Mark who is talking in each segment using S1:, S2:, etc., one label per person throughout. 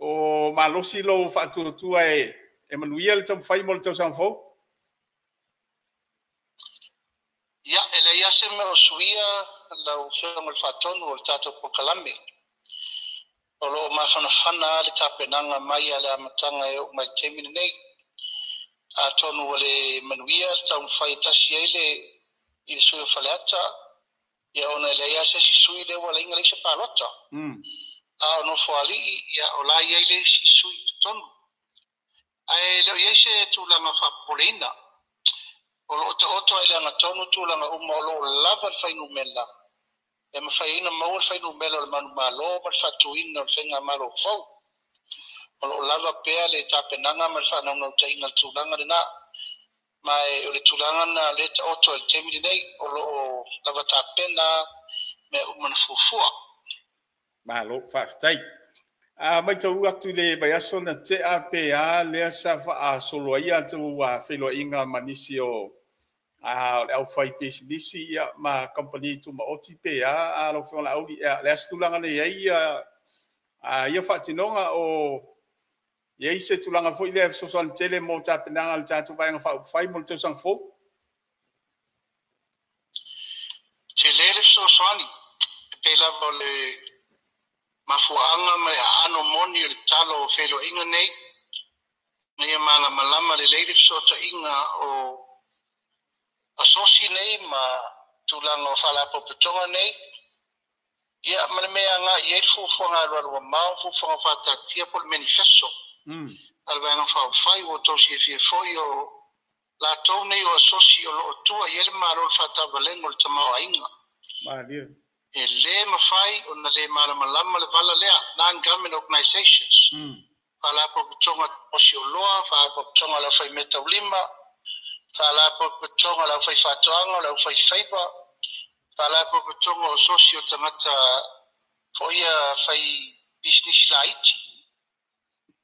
S1: O malosi lou faatuatua e manuia le taumafai mo le tausaga fou?
S2: Ia, e leai lava se mea o suia lau Afioga i le Faatonu o le tatou polokalame. O lo o mafanafana lava le tapenaga mai a le amataga e oo mai i le taimi lenei. Atonu ua le manuia le taumafai e tasi ai le i le sui o Faleata, ia ona e leai lava se isi sui lea ua ala ai ona leai se palota. A o Nofoalii, ia o la e i ai le isi sui i totonu. Ae le o i ai se tulaga faapopoleina. O lo o taoto lava i le agatonu tulaga uma, o lo o lava le fuainumera e mafai ai ona maua le fuainumera o le manumalo ma le faatuina o le faigamalo fou. O lo o lava pea le tapenaga ma le faanaunautaiga i le tulaga lena. Ma o le tulaga lena o lea e taoto ai i le taimi lenei, o lo o lava tapena mea uma na fuafua.
S1: Malo, faafetai. A matau atu i le vaiaso na tea pe a lea sa faasolo ai a outou feiloaiga ma nisi o le aufaipisinisi ma kamupani tumaoti pe a lau Afioga Laauli. O le a se tulaga na i ai ia faatinoga, o i ai se tulaga foi lea e fesoasoani tele mo tapenaga a le tatou Vaega Faaupufai mo le tausaga fou?
S2: Tele le fesoasoani, e pei lava o le mafuaaga ma le aano moni o le talo o feiloaiga nei, ina ia malamalama lelei le fesootaiga o asosi nei ma tulaga o faalapotopotoga nei, ia ma le mea e agai i ai le fuafuaga alualumamao, fuafuaga faataatia po o le manifesto a le Vaega Faaupufai. Ua outou silafia foi o latou nei o asosi o lo o tua i ai le Malo i le faatauvalega o le tamaoaiga. E le mafai ona le malamalama le vala lea, non-government organizations, faalapotopotoga osioloa, faalapotopotoga a le aufaimeataulima, faalapotopotoga a le aufaifaatoaga, o le aufaifaiva, faalapotopotoga o sosi o tagata foi ia fai pisinisi laiti,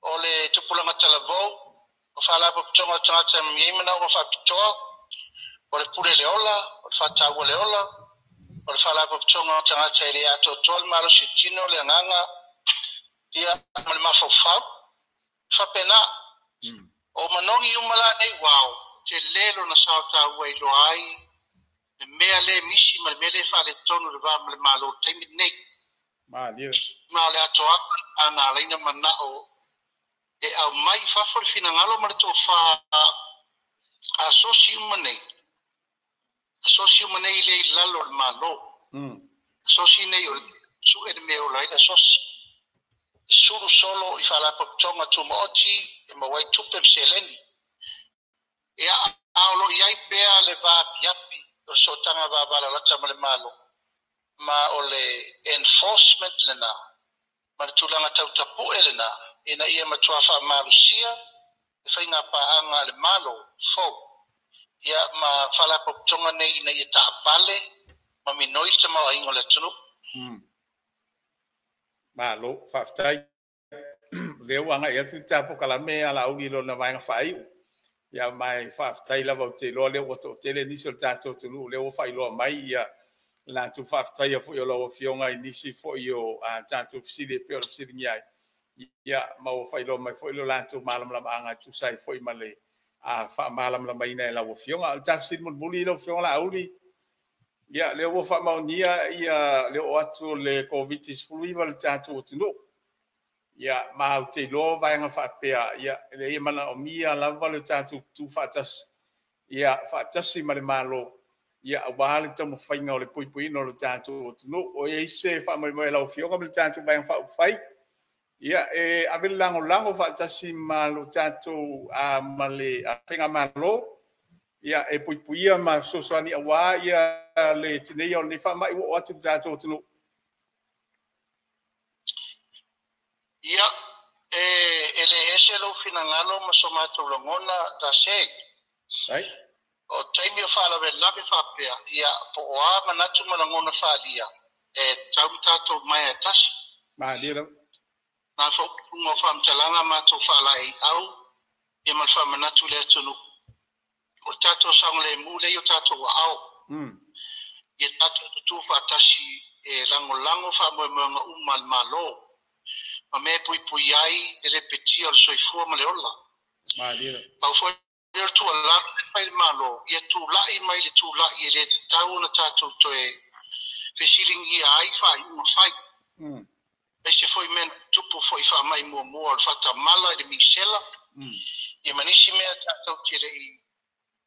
S2: o le tupulaga talavou, o faalapotopotoga o tagata e i ai manaoga faapitoa, o le pule le ola, o le faataua le ola, o le faalapotopotoga o tagata e le atoatoa le malosi o tino, le agaga, ia ma le mafaufau, faapena. O manogi uma la nei, wow, tele lona sao taua i iloa ai le mea le misi ma le mea le faaletonu le va ma le Malo i le taimi lenei. Ma o le atoaga ana alaina manao e aumai i fafo le finagalo ma le tofa asosi uma nei. Asosi uma nei le i lalo o le Malo. Asosi nei o le sue le mea ola ai le asosi. Sulu solo i faalapotopotoga tumaoti e maua ai tupe ma seleni. Ia, a o lo o i ai pea le vaapiapi o le sootaga vavalalata ma le Malo, ma o le enforcement lena ma le tulaga tautapue lena ina ia matua faamalosia le faiga paaga a le Malo fou ia ma faalapotopotoga nei ina ia taavale ma minoi le tamaoaiga o le atunuu.
S1: Malo, faafetai. Lea ua agai atu le tatou polokalame a Laauli i lona vaega faaiu. Ia ma e faafetai lava, ou te iloa lea ua toatele nisi o le tatou atunuu lea ua faailoa mai ia latou faafetaia foi o lau Afioga i nisi foi o tatou fesili e pei ona fesiligia ai. Ia ma ua faailoa mai foi lo latou malamalamaaga e tusa ai foi ma le faamalamalamaina e lau Afioga. O le ta fesili mulimuli lau Afioga Laauli, ia lea ua faamaonia ia le oo atu o le Koviti-19 i le tatou atunuu. Ia ma ou te iloa vaega faapea, ia e manaomia lava le tatou tutu faatasi, ia faatasi ma le Malo, ia aua le taumafaiga o le puipuiga o le tatou atunuu. O i ai se faamoemoe a lau Afioga ma le tatou Vaega Faaupufai, ia e ave le lagolago faatasi ma lo tatou ma le faigamalo, ia e puipuia ma fesoasoani aua ia le tineia o lenei faamai ua oo atu i le tatou atunuu?
S2: Ia, e le ese lou finagalo ma so matou lagona, Tase. O taimi o faalavelave faapea, ia po o a manatu ma lagona faaalia, e tatau ona tatou maea e tasi.
S1: Malie lava.
S2: Na faaupuga o faamatalaga matou faalaeiau ia ma le faamanatu i le atunuu. O le tatou saogalemu lea i o tatou aao. Ia tatou tutu faatasi e lagolago faamoemoega uma a le Malo. Ma mea puipui ai le lepetia o le soifua ma le ola. Pau foi o le tuualalo le fai le Malo, ia tulai mai le tulai e le tatau ona tatou toe fesiligia ai faaiuga fai. Aise foi mea na tupu foi faamai muamua o le faatamala i le misela. Ia ma nisi mea tatou te le i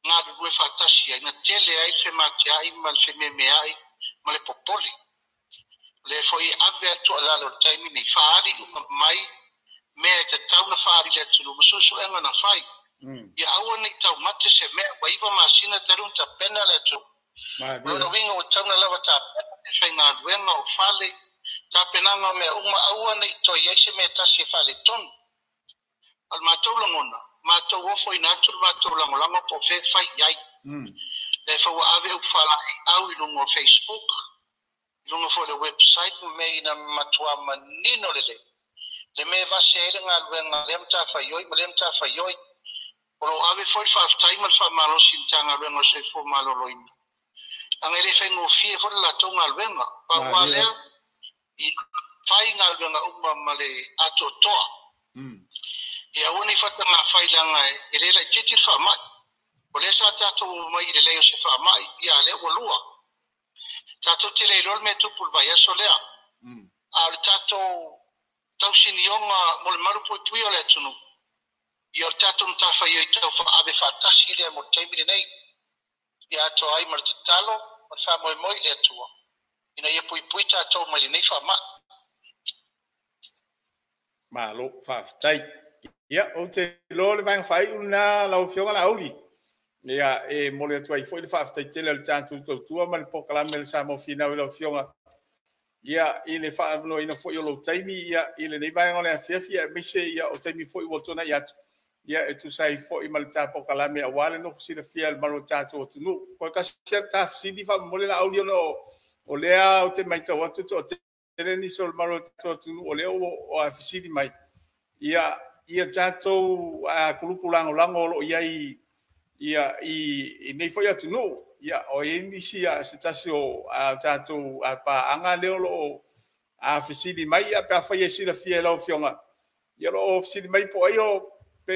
S2: galulue faatasi ai, na tele ai le femateai ma le fememeai ma le popole. O lea foi e ave a tuualalo o le taimi nei, faaali uma mai mea e tatau na faaali le atunuu ma suesuega na fai. Ia aua ne i taumate se mea ua 9 masina talu ona tapena le atunuu. O lona uiga ua tatau ona lava tapena le faigaluega o fale, tapenaga o mea uma, aua ne i toe i ai se mea tasi e faaletonu. O le matou lagona, matou ofoina atu le matou lagolago po o fea e fai i ai. Lea foi ua ave upu faalaeiau i luga o Facebook, i luga foi o le website ma mea ina matua manino lelei. Le mea e vase ai le galuega a lea matafaioi ma lea matafaioi. O lo o ave foi le faafetai ma le faamalosi i le Matagaluega o le Soifua Maloloina. Leaga e le faigofie foi le latou galuega. Pau lava lea, ia fai galuega uma ma le atoatoa. Ia aua ne i fatagafai leaga e le laitiiti le faamai. O lea sa tatou omai i le leai o se faamai, ia a lea ua lua. Tatou te le iloa le mea e tupu i le vaiaso lea. A o le tatou tausinioga mo le malupuipuia o le atunuu, ia o le tatou matafaioi tau faave faatasi lea mo le taimi lenei. Ia atoa ai ma le tatalo ma le faamoemoe i le Atua ina ia puipui tatou mai lenei faamai.
S1: Malo faafetai. Ia, ou te iloa le vaega faaiu lena lau Afioga Laauli. Ia, e momoli atu ai foi le faafetai tele a le tatou tautua ma le polokalame a le Samoa Finau i lau Afioga. Ia, i le faaavanoaina foi o lou taimi, ia, i lenei vaega o le afiafi, aemaise ia, o taimi foi ua tuanai atu, ia, e tusa ai foi ma le ta polokalame aua le nofo silafia e le mamalu o le tatou atunuu. Toe tasi lava le ta fesili faamolemole Laauli, ona o lea ou te matau atu toatele nisi o le mamalu o le tatou atunuu o lea ua fesili mai. Ia, ia tatou kulupu lagolago o lo o i ai ia, i nei foi atunuu. Ia, o i ai nisi se tasi o tatou paaga lea o lo o fesili mai, ia, pe afai e silafia e lau Afioga, ia, o lo o fesili mai po o ai o pe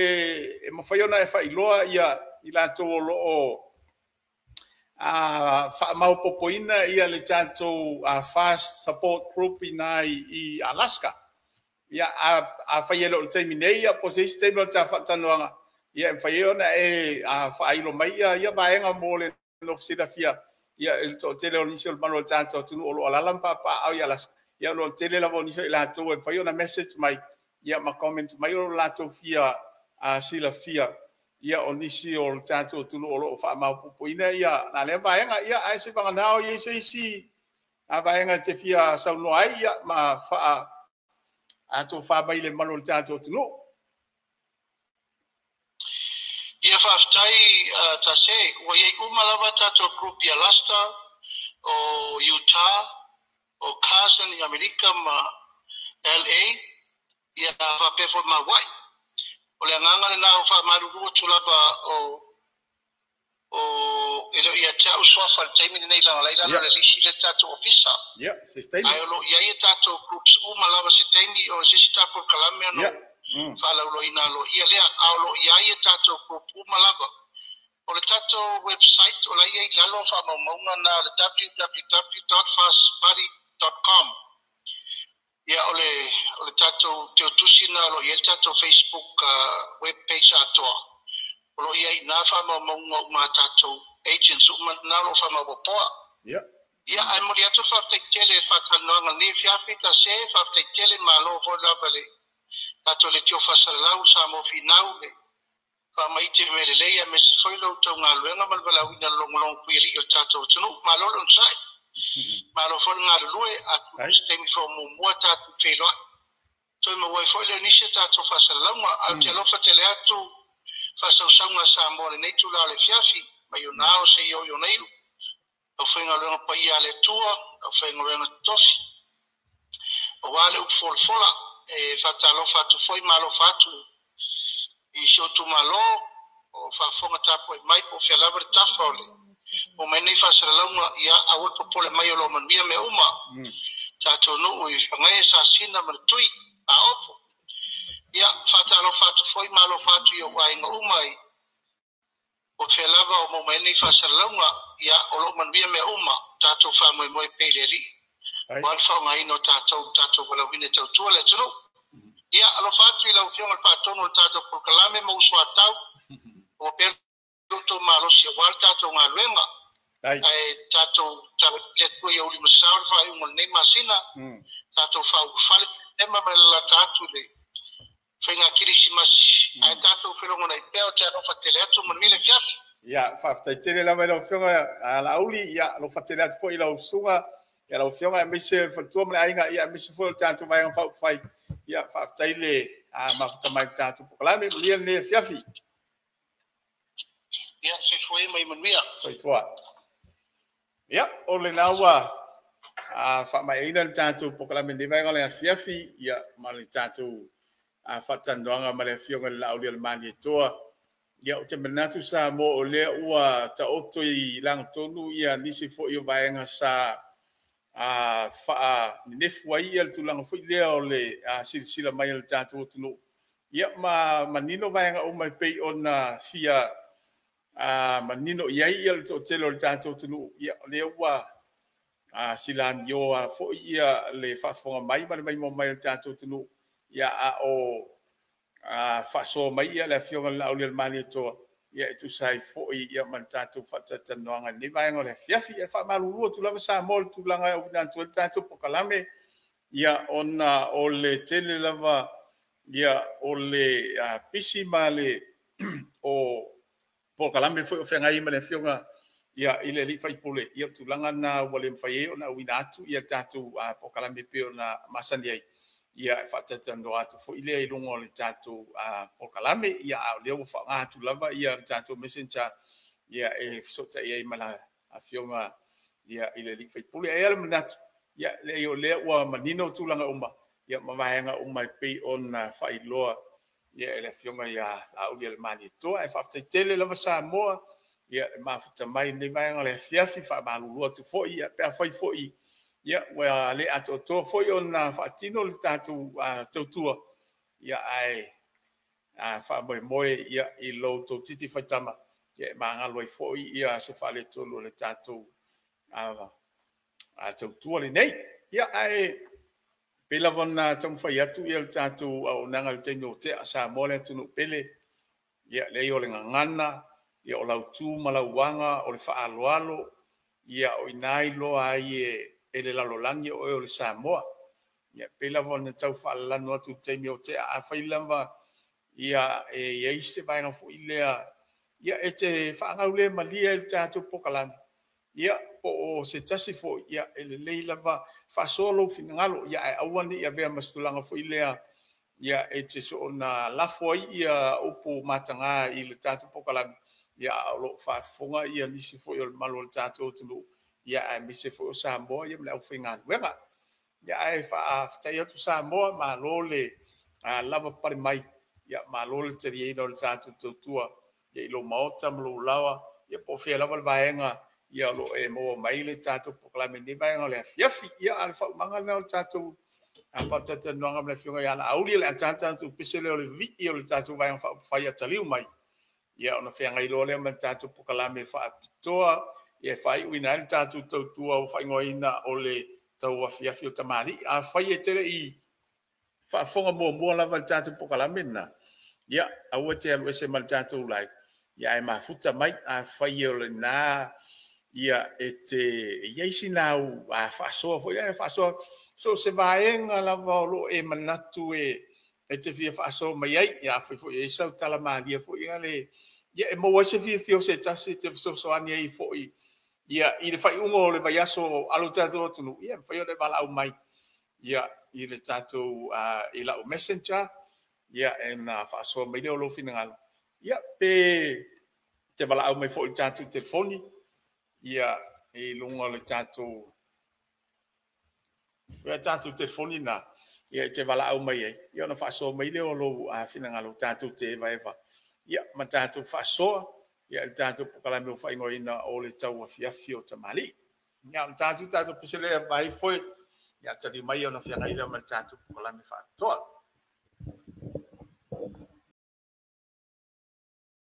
S1: e mafai ona e faailoa ia i latou o lo o faamaopoopoina ia le tatou Fast Support Group ina i Alaska. Ia, afai e le o le taimi nei, ia, po o se isi taimi o le ta faatalanoaga, ia, e mafai ai ona e faailo mai ia vaega mo le nofo silafia ia, i le toatele o nisi o le mamalu o le tatou atunuu o lo o alaala ma papaaao i Alaska. Ia, o lo o tele lava o nisi o i latou e mafai ona message mai, ia, ma comment mai o latou fia silafia ia o nisi o le tatou atunuu o lo o faamaopoopoina ia la lea vaega. Ia, ae se vagana o i ai se isi vaega e te fia saunoa ai, ia, ma faa atofa mai le mamalu o le tatou atunuu.
S2: Ia faafetai Tase, ua i ai uma lava tatou group i Alaska, o Utah, o Carson i Amerika ma LA, ia faapea foi ma Hawaii. O le agaga lena o faamalulu atu lava o e le o ia te au suafa i le taimi lenei leaga la i lalo o le lisi le tatou ofisa.
S1: Ia, se taimi.
S2: Ae o lo o i ai a tatou groups uma lava se taimi o se isi ta polokalame ona faalauiloaina aloaia lea, a o lo o i ai a tatou group uma lava. O le tatou website o la i ai i lalo faamaumauga na o le www.fastbuddy.com. Ia o le tatou teutusi na o lo o i ai le tatou Facebook web page atoa. O lo o i ai nā faamaumauga uma a tatou agents uma na o lo o faamaopoopoa. Ia, ae momoli atu le faafetai tele i le faatalanoaga lenei afiafi Tase, faafetai tele malo foi lava i le tatou leitio faasalalau Samoa Finau le faamaite mea lelei aemaise foi lo outou galuega ma le valaauina o le logologo puialii o le tatou atunuu. Malo le onosai, malo foi le galulue, atonu se taimi foi o muamua tatou feiloai. Toe maua ai foi lea nisi o tatou faasalalauga. Ae ou te alofa tele atu faasausauga a Samoa i lenei itula o le afiafi, mai ona ao seia oo i ona iu. Aufaigaluega paia a le Atua, aufaigaluega totofi, aua le upu folafola, e faatalofa atu foi ma alofa atu i si ou itumalo o faafofoga tapuai mai po o fea lava le tafa o le o mai nei faasalalauga, ia aua le popole mai o lo o manuia mea uma. Tatou nuu i Fagae, Sasina ma le Tui, Aopo. Ia, faatalofa atu foi ma alofa atu i ou aiga uma i o fea lava o maua mai ai lenei faasalalauga. Ia, o lo o manuia mea uma, tatou faamoemoe pea i le Alii, aua le faaaogaina o tatou i le tatou valaauina e tautua le atunuu. Ia, alofa atu i lau Afioga i le Faatonu o le tatou polokalame ma usuatau, maua pea lo outou malosi aua le tatou galuega. Ae tatou tala le Atua ia ulimasao le faaiuga o lenei masina, tatou faaulufale Tesema ma le lalata atu i le faiga Kerisimasi, ae tatou felogonai pea. Ou te alofa tele atu, manuia le afiafi.
S1: Ia, faafetai tele lava i lau Afioga Laauli, ia alofa tele atu foi i lau susuga, ia lau Afioga aemaise le faletua ma le aiga, ia aemaise foi o le tatou Vaega Faaupufai. Ia faafetai le mafuta mai i le tatou polokalame, manuia lenei afiafi.
S2: Ia, soifua ia ma ia manuia.
S1: Soifua. Ia, o lena ua faamaeaina le tatou polokalame i lenei vaega o le afiafi, ia ma le tatou faatalanoaga ma le Afioga i le Laaulialemalietoa. Ia, ou te manatu Samoa o lea ua taoto i lagatonu ia nisi foi o vaega sa faanenefu ai ia le tulaga foi lea o le silasila mai o le tatou atunuu. Ia, ma manino vaega uma e pei ona fia manino i ai ia le toatele o le tatou atunuu. Ia, o lea ua silamioa foi ia le faafofoga mai ma le maimoa mai o le tatou atunuu. Ia, a o faasoa mai ia le Afioga i le Laaulialemalietoa, ia e tusa ai foi ia ma le tatou faatalatalanoaga i lenei vaega o le afiafi. E faamalulu atu lava Samoa i le tulaga e auina atu ai le tatou polokalame, ia ona o le tele lava ia o le pisi ma le o polokalame foi o feagai ma le Afioga ia i le alii faipule, ia tulaga na ua le mafai ai ona auina atu ia tatou polokalame pei ona masani ai, ia e faatalatalanoa atu foi lea i luga o le tatou polokalame. Ia, a o lea ua faaaoga atu lava ia le tatou messenger ia e fesootai ai ma le Afioga ia i le alii faipule. Ae i ai le manatu, ia leai, o lea ua manino tulaga uma ia ma vaega uma e pei ona faailoa ia e le Afioga ia Laaulialemalietoa. Ae faafetai tele lava Samoa ia e mafuta mai i lenei vaega o le afiafi. Faamalulu atu foi ia pe afai foi ia ua le atoatoa foi ona faatino le tatou tautua, ia ae faamoemoe ia i lo outou titi faitama ia e magalo ai foi ia se faaletonu o le tatou tautua lenei. Ia, ae pei lava ona taumafai atu ia le tatou auaunaga i le taimi o tea, Samoa le atunuu pele, ia leai o le gagana, ia o lau tu ma lau aga, o le faaaloalo, ia o i ina iloa ai e le lalolagi o oe o le Samoa. Ia pei lava ona tau faalalanu atu i le taimi o tea, afai lava ia e i ai se vaega foi lea ia e te faagaulemalie ai le tatou polokalame, ia po o se tasi foi, ia e lelei lava faasoa lou finagalo, ia ae aua ne i avea ma se tulaga foi lea ia e te soona lafo ai ia upu mataga i le tatou polokalame, ia a o lo o faafofoga ia nisi foi o le malu o le tatou atunuu, ia aemaise foi o Samoa ia ma le aufaigaluega. Ia ae faafetai atu Samoa, malo le lava papale mai, ia malo le taliaina o le tatou tautua ia i lou maota ma lou laoa, ia po o fea lava le vaega ia o lo o e maua mai le tatou polokalame i lenei vaega o le afiafi. Ia a o le faaumaga lena o le tatou faatalatalanoaga ma le Afioga ia Laauli, o le a ta le tatou pese lea o le vivii o le tatou Vaega Faaupufai a taliu mai, ia ona feagai loa lea ma le tatou polokalame faapitoa ia e faaiuina ai le tatou tautua ua faaigoaina o le tauafiafi o tamalii. Afai e te le i faafofoga muamua lava i le tatou polokalame lena, ia aua te alu ese ma le tatou live, ia ae mafuta mai. Afai o lena ia e te i ai sina au faasoa foi, ae faasoa so o se vaega lava o lo o e manatu e te fia faasoa mai ai, ia afai foi e i ai sau tala malie foi le ia e maua ai se fiafia o se tasi e te fesoasoani ai foi ia i le faaiuga o le vaiaso a lo tatou atunuu, ia e mafai ona e valaau mai ia i le tatou i lau messenger, ia e na faasoa mai lea o lou finagalo, ia pe te valaau mai foi i le tatou telefoni ia i luga o le tatou ia tatou telefoni na ia e te valaau mai ai, ia ona faasoa mai lea o lou finagalo tatou te evaeva ia ma tatou faasoa ia i le tatou polokalame ua faaigoaina o le tauafiafi o tamalii. Ia ona tatou pese lea vai foi ia taliu mai ona feagai lea ma le tatou polokalame faapitoa.